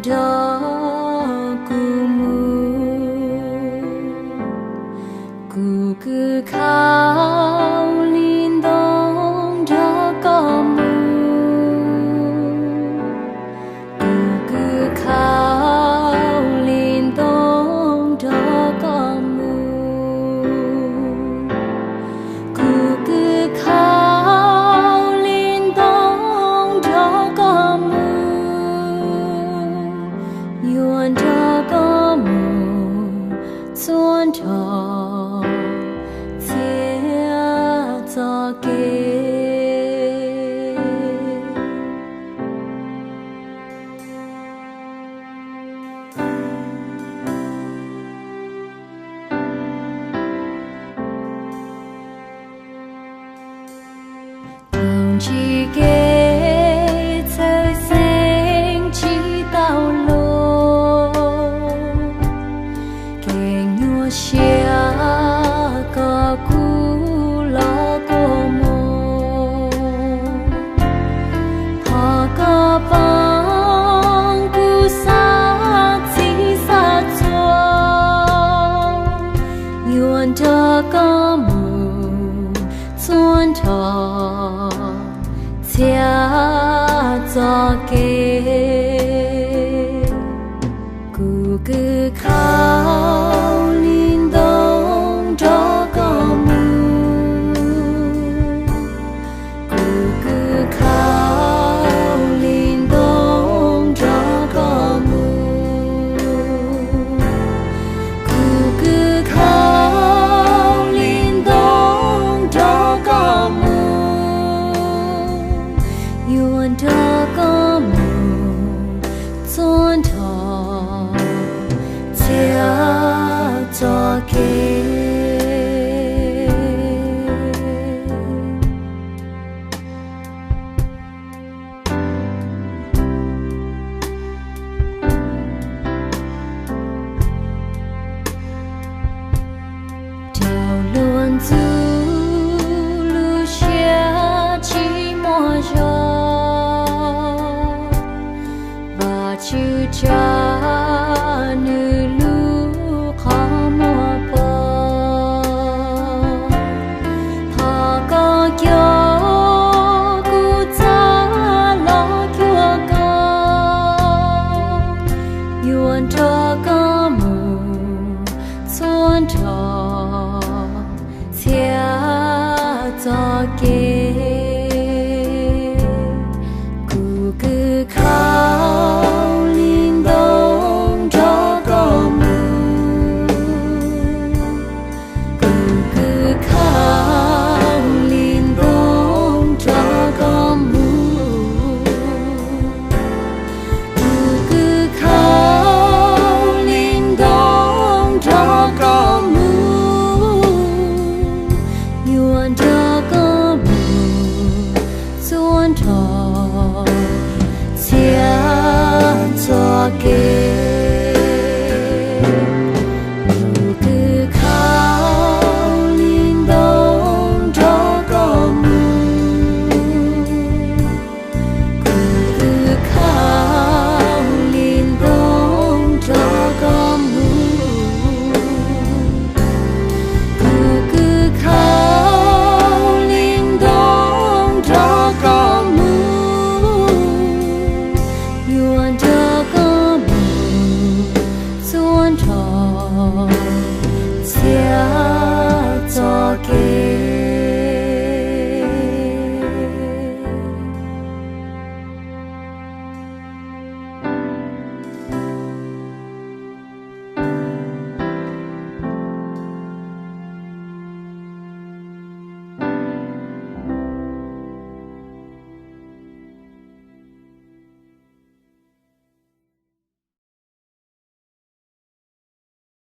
nrog kuv mus. Kuv kws khaus li ntoo nrog koj mus. Kuv kws khaus li ntoo nrog koj mus. Kuv kws khaus li ntoo nrog koj mus, yuav nrog koj mus txhua nrho txhia txoj kev. Thaum ntsib kev txhawj xeeb tsis tau luag, kev nyuaj siab koj kuj los kua muag. Thov koj pab kuv xav txhij xav txhua, yuav nrog koj mus txhua nrho txhia txoj kev. Kuv kws khaus li ntoo nrog koj mus. Kuv kws khaus li ntoo nrog koj mus. Kuv kws khaus li ntoo nrog koj mus, yuav nrog koj mus txhua nrho txhia txoj kev. Raug luag ntxub lub siab tsis muaj zog, Vajtswv tsa nws lub qhov muag pom. Thov koj coj kuv txav los cuag koj, yuav nrog koj mus txhua nrho txhia txoj kev. Kuv kws khaus li ntoo nrog koj mus. Kuv kws khaus li ntoo nrog koj mus. Kuv kws khaus li ntoo nrog koj mus, yuav nrog koj